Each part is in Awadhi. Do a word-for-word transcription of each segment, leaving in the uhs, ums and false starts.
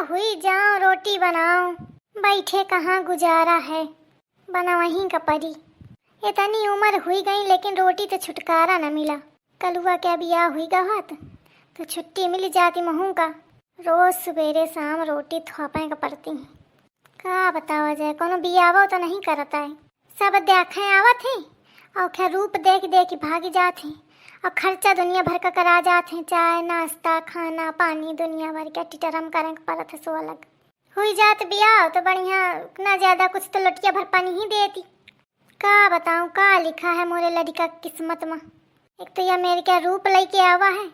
हुई जाओ, रोटी बनाओ, बैठे कहाँ गुजारा है, बनावहीं का परी। इतनी उम्र हुई गई, लेकिन रोटी तो छुटकारा न मिला। कलुआ के बियाह हुई गवा त, तो छुट्टी मिल जाती महू का। रोज सुबेरे शाम रोटी थोपे का पड़ती है। का बतावा जाए, कोनो बियाहो तो नहीं करता है। सब देखे आवत है और खे रूप देख देख भाग जात है। और खर्चा दुनिया भर का करा जात है, चाय, नाश्ता, खाना, पानी, दुनिया भर के टिटरम करे के पड़त है सो अलग। हुई जात बियाह तो बढ़िया, ना ज्यादा कुछ तो लोटिया भर पानी ही देती। का बताऊं, का लिखा है मोरे लड़िका के किस्मत में। एक तो ये मेरे क्या रूप लेके आवा है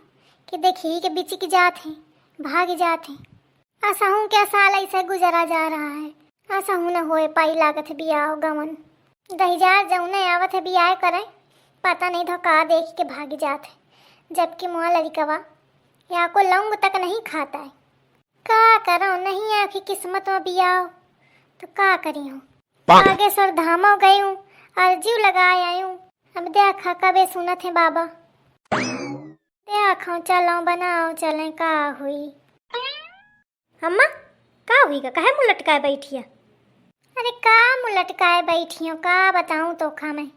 कि देखी के बिचिक जात है, भाग जात है। असहूं क्या साल ऐसे गुजरा जा रहा है, असहूं न होए पाई लागत है बियाह गवन। दहिजार जौने आवत है बियाह करे, पता नहीं धो का देख के भाग जात है, जबकि मुआ लड़िकवा या को लौंग तक नहीं खाता है। का करो, नहीं आखी किस्मत में बियाह तो का करी हूँ। बागेश्वर धामो गई हूँ, अर्जी लगाए आई हूँ। अब देखा कबे सुनत है बाबा। देखो चलो बनाओ चले का हुई। अम्मा, का हुई गा? काहे मुँह लटकाए बैठी है? अरे का मुँह लटकाए बैठी हो, का बताऊँ तोखा मैं।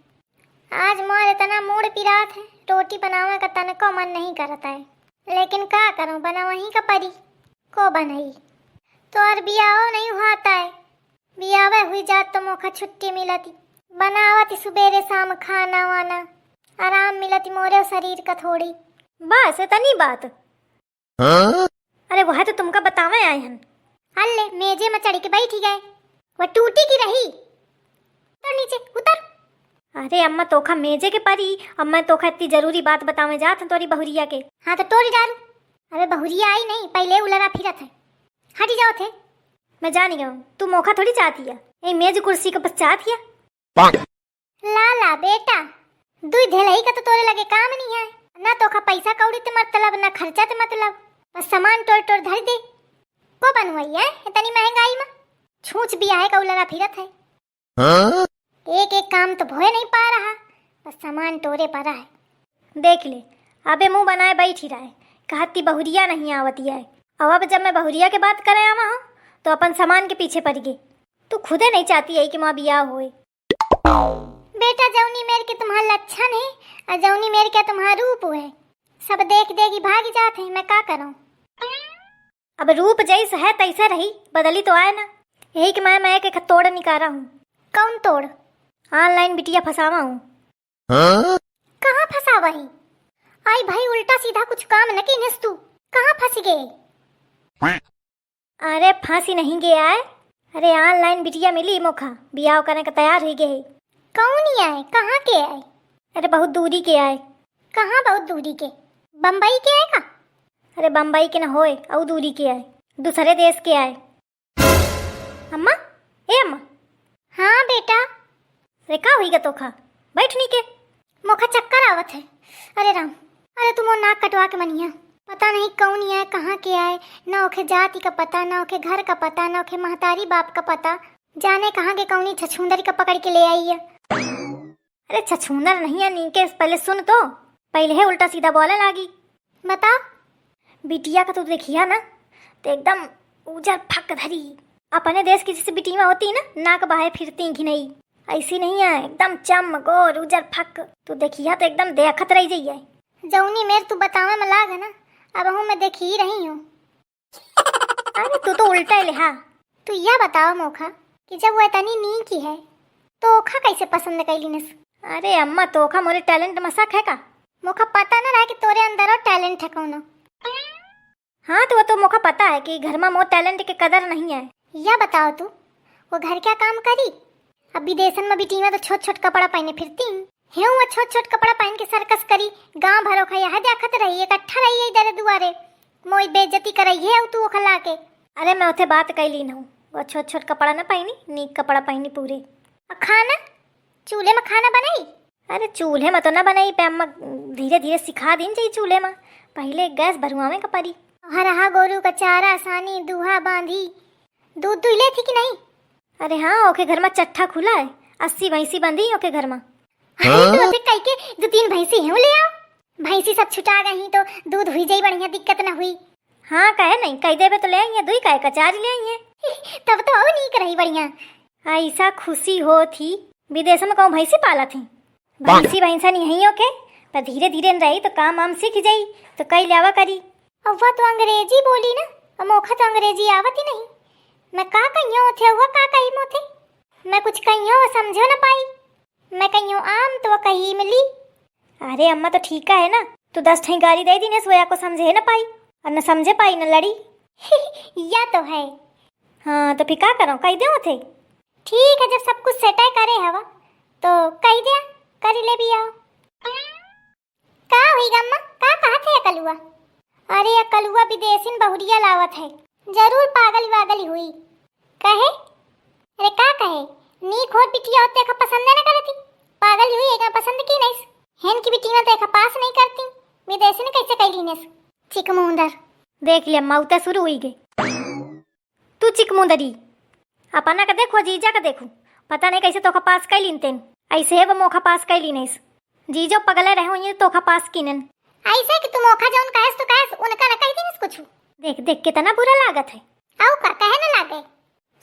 आज मोर इतना मूड पिरात है, रोटी बनावे का तनको मन नहीं करता है, लेकिन का करूँ, बनावही का परी। को बनई? तोर बियाहो नहीं हुआता है, बियावे हुई जात तो मोखा छुट्टी मिलती, बनावती सुबेरे शाम खाना वाना, आराम मिलती मोरे शरीर का थोड़ी। बस इतनी बात। हाँ? अरे वह तो तुमका बतावे आए हन। हल्ले मेजे में चढ़ के बैठी गए, वह टूटी की रही। उतर नीचे, उतर। अरे अम्मा तोखा मेजे के परी, अम्मा तोखा इतनी जरूरी बात बतावे जात हन तोरी बहुरिया के। हाँ तो टोरी डारू। अबे बहुरिया आई नहीं, पहले उलरा फिरत है। हटी जाओ थे। मैं जानी गई हूँ, तू मोखा थोड़ी चाहती है, यही मेज कुर्सी के बस चाहती है। ला ला बेटा, दुई धेलई का तो तोरे लगे काम नहीं है। ना तोखा पैसा कौड़ी ते मतलब, ना खर्चा ते मतलब, बस सामान टोर टोर धर दे। को बनवाई है इतनी महंगाई में? छूछ बियाहे का उलरा फिरत है। हाँ? एक एक काम तो भोए नहीं पा रहा, बस सामान टोरे पा रहा है। देख ले, अबे मुंह बनाए बैठी रहे, कहती बहुरिया नहीं आवती है। अब, अब जब मैं बहुरिया के बात करे आवा हूँ, तो अपन सामान के पीछे पड़ गई। तू खुदे नहीं चाहती है कि माँ बियाह होए। बेटा, जौनी मेर के तुम्हारा लक्षण है और जौनी मेर के तुम्हारा रूप है, सब देख देख ही भाग जात है, मैं का करूँ? अब रूप जैस है तैसे रही, बदली तो आए ना। यही के मैं, मैं एक, एक तोड़ निकारा हूँ। कौन तोड़? Online बिटिया फंसावा हूँ। हाँ? कहाँ फंसावा ही? आई भाई, उल्टा सीधा कुछ काम न कीनस तू, कहाँ फंस गए? अरे फांसी नहीं गया है। अरे online बिटिया मिली मोखा, बियाह करे के तैयार हुई गए। कौन ही आए, कहाँ के आए? अरे बहुत दूरी के आए। कहाँ बहुत दूरी के? बम्बई के आए का? अरे बम्बई के न होए, अउ दूरी के आए, दूसरे देश के आए। अम्मा, ए अम्मा। हाँ बेटा। अरे का हुई गा तोखा? बैठ नी के। मोखा चक्कर आवत है। अरे राम, अरे तू मोर नाक कटवा के मनिया। पता नहीं कौन ही आए, कहाँ के आए, ना ओखे जाति का पता, ना ओखे घर का पता, ना ओखे महतारी बाप का पता। जाने कहाँ के कौनी छछूंदर का पकड़ के ले आई है। अरे छछूंदर नहीं है, नीके पहले सुन तो, पहले है उल्टा सीधा बोले लागी। बताओ। बिटिया का तू देखिया ना, तो एकदम उजर फक धरी। अपने देश की जैसे बिटिया होती ना, नाक बाहे फिरती घिनई, ऐसी नहीं है, एकदम चम गोर उजर फक। तू देखिया तो एकदम देखत रह जाइए। जौनी मेर तू बतावे में लाग है ना, अब हूँ मैं देखी ही रही हूँ। अरे तू तो उल्टा ही लेहा। तू यह बताओ मोखा कि जब वो इतनी नीक ही है तो ओखा कैसे पसंद कैलीनस? अरे अम्मा, तोखा मोरे talent में शक है का? मोखा पता न रहा कि तोरे अंदर और talent है कौनो। हाँ तो वो तो मोखा पता है कि घर में मोर talent के कदर नहीं है। यह बताओ तू, वो घर क्या काम करी? अब विदेशन में बिटिया तो छोट छोट कपड़ा पहने फिरती। हेऊ वो छोट छोट कपड़ा पहन के सर्कस करी, गांव भरो का यह देखत रही, इकट्ठा रही है इधर दुआरे, मोई बेइज्जती करई है तू ओखा लाके। अरे मैं उठे बात कैली न हूँ, वो छोट छोट कपड़ा न पहनी, नीक कपड़ा पहनी पूरे। और खाना? चूल्हे में खाना बनाई? अरे चूल्हे में तो ना बनाई पे अम्मा, धीरे धीरे सिखा दीन जाई चूल्हे में, पहले गैस भरुआवे का परी। हरहा गोरू का चारा सानी, दूहा बांधी, दूध दुहले थी कि नहीं? अरे हाँ, ओके घर में चट्ठा खुला है, अस्सी भैंसी बंधी ओके घर में। अरे हाँ? तो ओके कह के दो तीन भैंसी हैं ले आओ, भैंसी सब छुटा गई तो दूध हुई जाई बढ़िया, दिक्कत ना हुई। हाँ, कहे नहीं, कही देबे तो ले आइए, दुई काहे का, चार ले आइए। तब तो और नीक रही, बढ़िया। ऐसा खुशी होत ही, विदेश में कहूँ भैंसी पालत ही। भैंसी भैंसा नहीं है ओके, पर धीरे धीरे न रही तो काम वाम सीख जाई, तो कई लेवा करी। अव्वा तो अंग्रेजी बोली ना, अब मोखा तो अंग्रेजी आवत ही नहीं। मैं का कहियो ओथे, अव्वा का कही मोथे? मैं कुछ कहियो वो समझो न पाई। मैं कहियो आम तो वो कही इमली। अरे अम्मा तो ठीक है ना, तू दस ठई गारी दे दीनेस, वो या को समझे न पाई और न समझे पाई न लड़ी। या तो है। हाँ तो फिर का करो, कही दे ओथे। ठीक है, जब सब कुछ सेटल करे हवा तो कही दे, करी ले भी आओ। का हुई गम्मा, का कहत है अकलुआ? अरे अकलुआ विदेशिन बहुरिया लावत है, जरूर पागल वागल हुई। कहे? अरे का कहे? नीक होत बिटिया होत देखा पसंद न करती, पागल हुई, एक पसंद की नहीं। हेन की बिटिया देखा पास नहीं करती, विदेशिन कैसे कैली नेस? चिकमुंदर। देख ले अम्मा, उते शुरू हुई गई। तू चिकमुंदरी, अपना का देखो, जीजा का देखो, पता नहीं कैसे तोखा पास कैलिन तेन। ऐसे है वो मोखा पास कैली नहीं। जीजो पगले रहे हुई तोखा पास कीनन। ऐसे कि तू मोखा जौन कहेस तो कहेस, उनका न कह दीनस कुछ। देख देख कितना बुरा लागत है। आओ का कहे न लागे।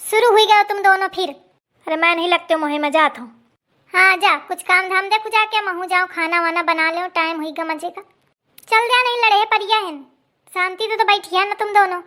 शुरू हुई गया तुम दोनों फिर। अरे मैं नहीं लगते मोहे, मैं जात हूँ। हाँ जा, कुछ काम धाम देखो जाके, महू जाओ खाना वाना बना ले, टाइम हुई गा मजे का। चल जा, नहीं लड़े परिया है, शांति तो, तो बैठिया ना तुम दोनों।